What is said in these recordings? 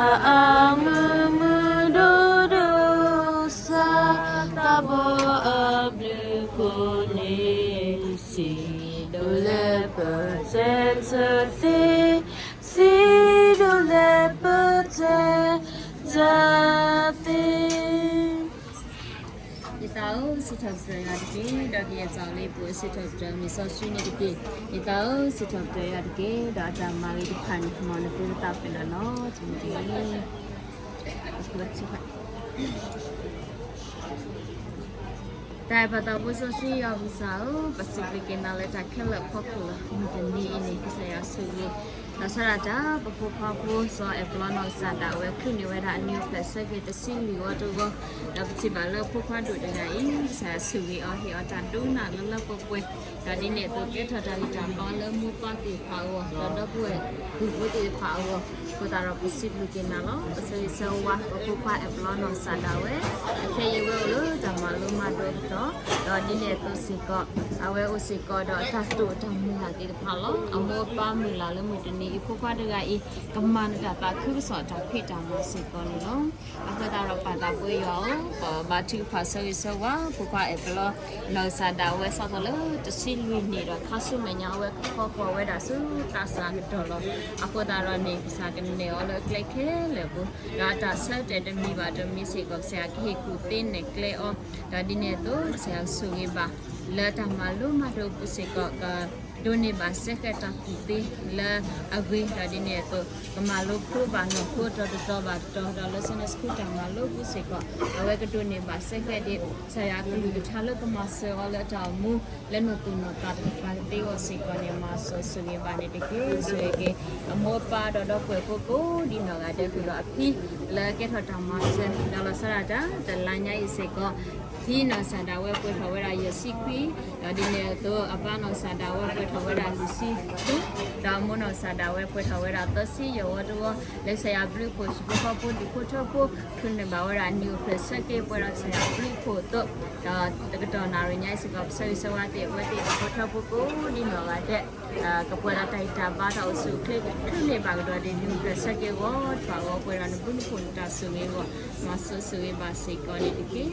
အမုာ်မုာ်ဒိၣ်ဒိၣ် စၢ်သးဘီအဘျုးအဖှိၣ်န့ၣ် စံးဒိၣ်လၢပတဲဆၢသ့, စံးဒိၣ်လၢပတဲဆၢသ့. ယသးဧၢ, စံးထီၣ်ပတြၢၤယွၤတက့ၢ်. ဒီးကယဲၢ်စီၤလ့ပူၤ စံးထီၣ်ပတြၢၤမုၢ်စီဆှံန့ၣ်တက့ၢ်. ယသးဧၢ, စံးထီၣ်ပတြၢၤယွၤတက့ၢ်. ဒီးအတၢ်မၤဂ့ၤတဖၣ်န့ၣ် မ်နသုသးပ့ၤနီၣ်နီၤ တမံၤတဂ့ၤ. တၢ်အဲၣ်ပၢ်သးဘိစီဆှံယွၤပကစၢ်ဧၢ, ပစံးဘျုးက့ၤနၤလၢတၢ်ခဲလၢာ်အဖီခိၣ်လီၤ. မုၢ်တနံၤအံၤန့ၣ် ကစၢ်ယွၤဆိၣ်ဂ့ၤ ဒီးဆၢဒၣ်တၢ် ပဖိခွါဖိစီၤအဲၣ်ပလီနီၢ်ကစၢ်ဒၣ်ဝဲ ချုးန့ၢ်ဝဲဒၣ်အနံၤအိၣ်ဖျဲၣ်ဆၢက့ၤတဆံလွံၢ်ဝီတဝီ, ဒီးပထံၣ်ဘၣ်လၢဖိခွါဒိၣ်တဂၤအံၤ ကစၢ်ယွၤဆိၣ်ဂ့ၤအီၤ ဟ့ၣ်အီၤတၢ်ဒိကနၣ်လၢလၢပှဲၤပှဲၤ, ဒီးဒ်န့ၣ်အသိးကဲထီၣ်တၢ်ဂံၢ်တၢ်ဘါလၢမိၢ်ပၢ်သ့ၣ်တဖၣ်အဂီၢ် ဒီးဒီပုၢ်ဝဲၢ် ပုၢ်ဖိသ့ၣ်တဖၣ်အဂီၢ်, အဃိသတးဒီးပစံးဘျုးက့ၤနၤလီၤ. ပဆၢဂ့ၤဆၢဝါ ပဖိခွါအဲၣ်ပလီနီၢ်ကစၢ်ဒၣ်ဝဲ အခဲအံၤဝဲအိၣ်လၢတၢ်မၤလိမၤဒိးအကတီၢ်, ဒီးဒ်န့ၣ်အသိးစ့ၢ်ကီး အဝဲအိၣ်စ့ၢ်ကီးဒီးအတၢ်တိာ်တၢ်မုၢ်လၢ်သ့ၣ်တဖၣ်လီၤ. အမိၢ်အပၢ်မုၢ်လၢ်လၢမုၢ်တနံၤအံၤ ဖိခွါတဂၤအံၤ ကမၤနတၢ်သးခုကစီၣ်တၢ်ဖံးတၢ်မၤစ့ၢ်ကီးန့ၣ်လီၤ. အဃိသတးဒီးပၢ်သးဘိယွၤဧၢ, ပဘါထုကဖၣ်ဆၢဂ့ၤဆၢဝါ ဖိခွါအဲၣ်ပလီနီၢ်ကစၢ်ဒၣ်ဝဲ စးထီၣ်လၢတဆံလွံၢ်နံၣ်ဒီး ခါဆူမဲာ်ညါအဝဲကခီဃီၤဝဲဒၣ်ဆူသးစၢ်ကတီၢ်လီၤ. အဃိသတးဒီးန့ၣ် ကစၢ်ကနဲၣ်အီၤလၢကျဲခဲလၢာ်ပူၤ, ဒီးအတၢ်ဆၢတဲာ်တမံၤဘၣ်တမံၤစ့ၢ်ကီး ကစၢ်ယွၤကဟ့ၣ်ကူၣ်သ့နဲၣ်ကျဲအီၤ, ဒီးဒ်န့ၣ်အသိး ကစၢ်ယွၤဆိၣ်ဂ့ၤဘၣ် လၢတၢ်မၤလိမၤဒိးအပူၤစ့ၢ်ကီး ကဒိးန့ၢ်ဘၣ်စဲဃဲးတၢ်ကူၣ်သ့လၢအဂ့ၤ, ဒီးဒ်န့ၣ်အသိး ကမၤလိဖျိဘၣ်နီၢ်ခိတတီၤတတီၤဘၣ်တတီၤ, ဒီးလၢ Sunday School တၢ်မၤလိပူၤစ့ၢ်ကီး အဝဲကဒိးန့ၢ်ဘၣ်စဲဃဲးဒ် ကစၢ်ယွၤအကလုၢ်ကထါလၢကမၤစၢၤအီၤလၢအတၢ်အိၣ်မူ လၢနီၢ်သူၣ်နီၢ်သးတကပၤကသ့အဂီၢ်စ့ၢ်ကီးန့ၣ် မၤစၢၤဆိၣ်ဂ့ၤဘၣ်န့ၣ်တက့ၢ်. ဆိၣ်ဂ့ၤက့ၤ အမိၢ်အပၢ်ဒီးဒီပုၢ်ဝဲၢ်ကိးဒံနီၢ်ဂၤဒဲးဃုာ်ဒီးအဖံ လၢကဲထီၣ်တၢ်မၤစၢၤ ဒီးလီၤဆီဒၣ်တၢ် တလါညါအံၤစ့ၢ်ကီး ဖံနီၢ်ကစၢ်ဒၣ်ဝဲပှဲၤထီၣ်ဝဲဒၣ်ယဲၢ်ဆံခွံ, ဒီးဒ်န့ၣ်အသိး အပၢ်နီၢ်ကစၢ်ဒၣ်ဝဲပှဲၤထီၣ်ဝဲဒၣ်လွံၢ်ဆံဃု, ဒီးအမိၢ်နီၢ်ကစၢ်ဒၣ်ဝဲပှဲၤထီၣ်ဝဲဒၣ်သၢဆံယဲၢ်ဝီတဝီ, လၢကစၢ်ယွၤဘျုးဖှိၣ် ဟံၣ်ဖိဃီဖိဒူၣ်ဖိထၢဖိ ချုးန့ၢ်ဘၣ်ဝဲဒၣ်နံၣ်အိၣ်ဖျဲၣ်ဆၢက့ၤပှဲၤဒီးကစၢ်ယွၤဘျုးဖှိၣ်အသိး, ဒီးတကတီၢ်နၣ်ရံၣ်ညါအံၤစ့ၢ်ကီး ပဆၢဂ့ၤဆၢဝါသ့ၣ် အဝဲသ့ၣ်ဒူၣ်ဖိထၢဖိကိးဒံနီၢ်ဂၤဒဲး ကပှဲၤဒီးတၢ်ဂံၢ်တၢ်ဘါတၢ်အိၣ်ဆူၣ်အိၣ်ချ့ ချုးန့ၢ်ဘၣ်ကဒီးဒ်နံၣ်အိၣ်ဖျဲၣ်ဆၢက့ၤဂီၤထီၣ်အဂီၢ် ပှဲၤဒီးနဘျုးနဖှိၣ်နတၢ်ဆိၣ်ဂ့ၤအဂီၢ် မၤစၢၤဆိၣ်ဂ့ၤဘၣ်စ့ၢ်ကီးန့ၣ်တက့ၢ်. ဒီး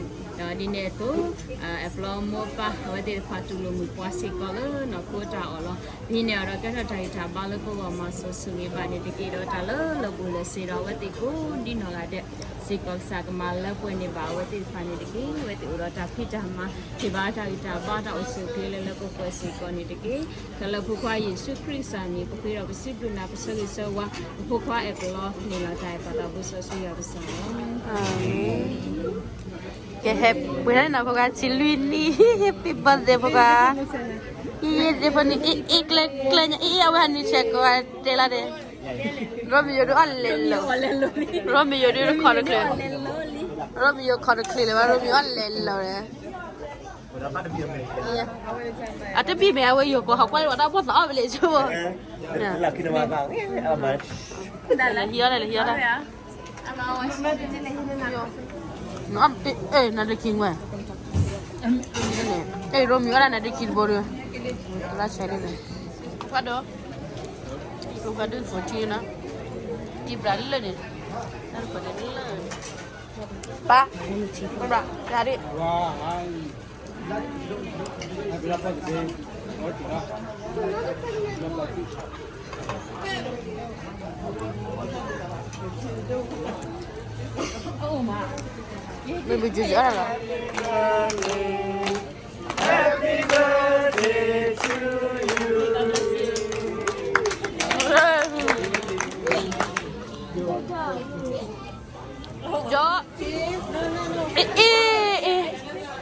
ဒ်န့ၣ်အသိး အဲၣ်ပျီမိၢ်ပၢ် အဝဲသ့ၣ်တဖၣ်တူၢ်လိာ်မုာ်ပှၤစ့ၢ်ကီးလၢနီၢ်ခိတၢ်အီၣ်လီၤ. ဒ်န့ၣ်အဒီးကဲထီၣ်တၢ်ဂံၢ်တၢ်ဘါလၢပဂီၢ် မၤစၢၤဆိၣ်ဂ့ၤဘၣ်န့ၣ်တက့ၢ်. ဒီးတၢ်လၢလၢာ်ဘူၣ်လၢာ်စ့ၤဒီးအဝဲသ့ၣ်ကိးဒံနီၢ်ဂၤဒဲး စ့ၢ်ကီးကစၢ်ကမၤလၢပှဲၤန့ၢ်ဘၣ်အဝဲသ့ၣ်တဖၣ်န့ၣ်တက့ၢ်. အဝဲသ့ၣ်အိၣ်ဒီးတၢ်ဖံးတၢ်မၤ ဟ့ၣ်ဘၣ်တၢ်ဂံၢ်တၢ်ဘါတၢ်အိၣ်ဆူၣ်အိၣ်ချ့လၢလၢပှဲၤပှဲၤစ့ၢ်ကီးန့ၣ်တက့ၢ်. ခဲလၢာ်ဖိခွါယ့ၣ်ၡူးခရံာ်ကစၢ်န့ၣ် ပဃ့ဒီးပစံးဘျုးနၤ ပဆၢဂ့ၤဆၢဝါ ပဖိခွါအဲၣ်ပျီန့ၣ်လီၤ. တၢ်အဲၣ်ပၢ်သးဘိစီဆှံယွၤပစၢ်လီၤ. ကဲ ဟဲပှဲၤန့ၣ်နီၤ ဖိခွါ ဆံလွံၢ်နံၣ် Happy birthday ဖိခွါ ယဲၢ်ဒ့ဖိနံၣ် အ့ၣ် အ့ၣ် ကျဲ ကျဲညါ အ့ၣ် အ့ၣ် အဝဲဟးနုာ်ဆဲးကိးတဲလီၤန့ၣ် ရိမံယိၤဒုးအီၣ်လဲၤလီၤ ရိမံယိၤဒုးတခီတချ့ ရိမံယိၤခီတချ့လၢၤဘၣ် ရိမံယိၤခီတချ့လၢၤဘၣ် ရိမံယိၤအီၣ်လဲၤလီၤန့ၣ် အတဘံၣ်မ့ၢ်အဝဲယိၤကိးဟီၣ်ကွၢ်လၢဘၣ်တၢ်ဘီၣ်သးအီၣ်ဝဲလဲၤဆိ လၢဟံးအီၣ်လဲၣ် လၢဟံးအီၣ်လဲၣ် နဒုးခံဝဲ အဲ ရိမံယိၤအီၣ်ဒၣ်နဒုးခံတဘိဒီး လၢဆဲးန့ၣ် ပှၤဒီး ပှၤဒုးဖိထံနီၤ တံၤဘျးလၢန့ၣ် ပၢ် ပၢ် ယၤဒ် မ့ၢ်ဘုးကၠူယီၤလီၤ ကၠီ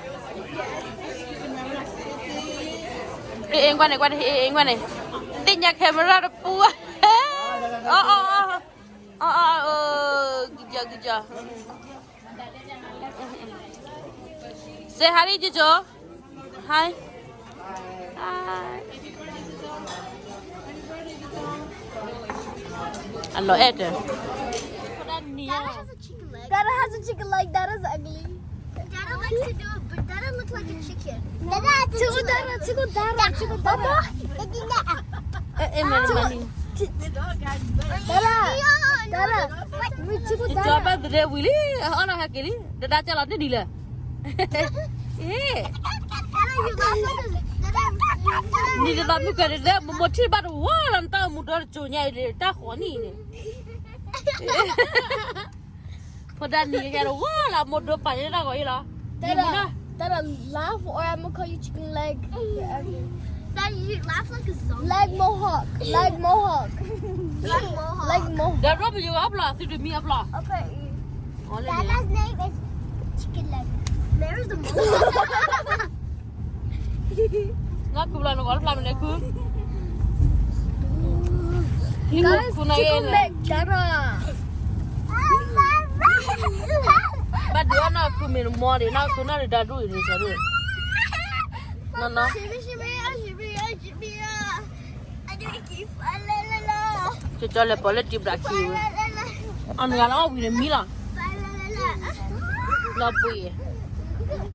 အ့ အ့ အ့ အ့ ကွၢ်န့ၣ် ကွၢ်န့ၣ် အ့ အ့ ကွၢ်န့ၣ် သ့ၣ်ညါ camera တပူၤ အီ အီ အီ အီ အီ good job good job Say hi to Jojo. Hi. Hi. အလီၤအဲၣ်တၢ် Dada has a chicken leg. Dada has a chicken leg. That is ugly. Dada likes to do it, but Dada looks like a chicken. Dada has a chicken leg. Dada, Dada, Dada. Dada, Dada. What ကၠီဘၣ်သဒဲဝံၤလံ, အီၣ်လီၤဟဲက့ၤလံ, တဒါကၢ်လီၤတ့ၢ်ဒ်လဲၣ်. အ့, နံၤတသးမုၢ်ကဲၤဒ်လဲၣ်, မိၢ်မိၢ်ထံၣ်ဘၣ်တဝီလီၤ, နတၢ်အိၣ်မူဒီတစိၤညါအံၤန့ၣ် တၢ်ဃီနံၣ်အံၤန့ၣ် ဖိဒါနံၤကဲတဝီလီၤ, မိၢ်ဒိပာ်န့ၢ်တၢ်ဂီၤအံၤလီၤ. That I laugh or I'm gonna call you chicken leg. That you laugh like a zombie. Leg mohawk. Leg mohawk. Leg mohawk. Leg mohawk. ဒီးရိၣ်ပယိၤအပျီၢ် သုတမံအပျီၢ်. Okay. Dada's name is chicken leg. There's the mohawk. နီၢ်ခူဘျီနဂီၢ်တဖျါမနုၤခူ Guys, chicken leg Dada. ဘၣ်ဒုးအီၣ်နီၢ်ခူမ့ၢ်နမီၤဒံး နီၢ်ခူနီၢ်ဒုးတၢ်ဒူၣ်အံၤန့ၣ် ကၠီဒူၣ်, နီၢ်နီၢ်, ကၠီလဲၤပိာ်လၢတံၤဘျးခံဝဲ, အီၣ်နဂၤလၢအီၣ်ဝံၤန့ၣ်မံလီၤ, လီၤဘှံး